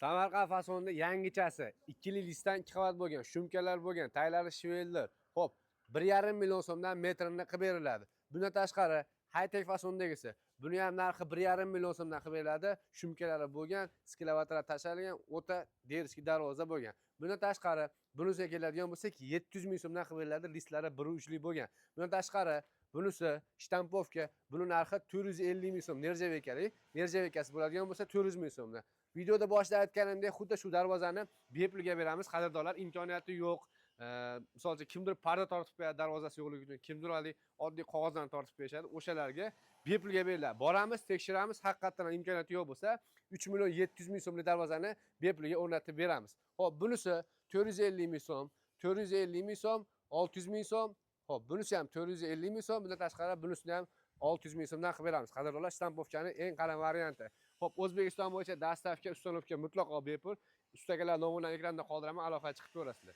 Samarqand fasonida yangichasi, ikkili listdan ikki qavat bo'lgan, шумка lar bo'lgan, taglari швеллер. Xo'p, 1,5 million so'mdan metrini qilib beriladi. Bundan tashqari, high-tech fasondagisi. Buni ham narxi 1,5 million so'mdan qilib beriladi. Шумка lari bo'lgan, sklavatorlar tashlangan, o'ta дерзкий darvoza bo'lgan. Bundan tashqari, bunisiga keladigan bo'lsak, 700 ming so'mdan qilib beriladi, listlari 1,3 lik bo'lgan. Bundan tashqari, bunisi штамповка, buni narxi 450 ming so'm, нержавейка lik. Нержавейка si bo'ladigan bo'lsa 400 ming so'mdan. Videoda boshida aytganimdek, xuddi shu darvozani bepulga beramiz, qadrdonlar, imkoniyati yo'q. Misol uchun, kimdir parda tortib qo'yadi darvozasi yo'qligi uchun, kimdir haligi oddiy qog'ozdan tortib qo'yishadi, o'shalarga bepulga beriladi. Boramiz, tekshiramiz, haqiqatdan ham imkoniyati yo'q bo'lsa, 3 million 700 ming so'mlik darvozani bepulga o'rnatib beramiz. Xo'p, bunisi 450 ming so'm, 450 ming so'm, 600 ming so'm. Xo'p, bunisi ham 450 ming so'm, bundan tashqari bunisini ham 600 ming so'mdan qilib beramiz. Qadrdonlar, штамповка ni eng qalin varianti. Xo'p, O'zbekiston bo'yicha доставка, установка mutlaqo bepul. Ustalar nomerini ekranda qoldiraman, aloqaga chiqib ko'rasizlar.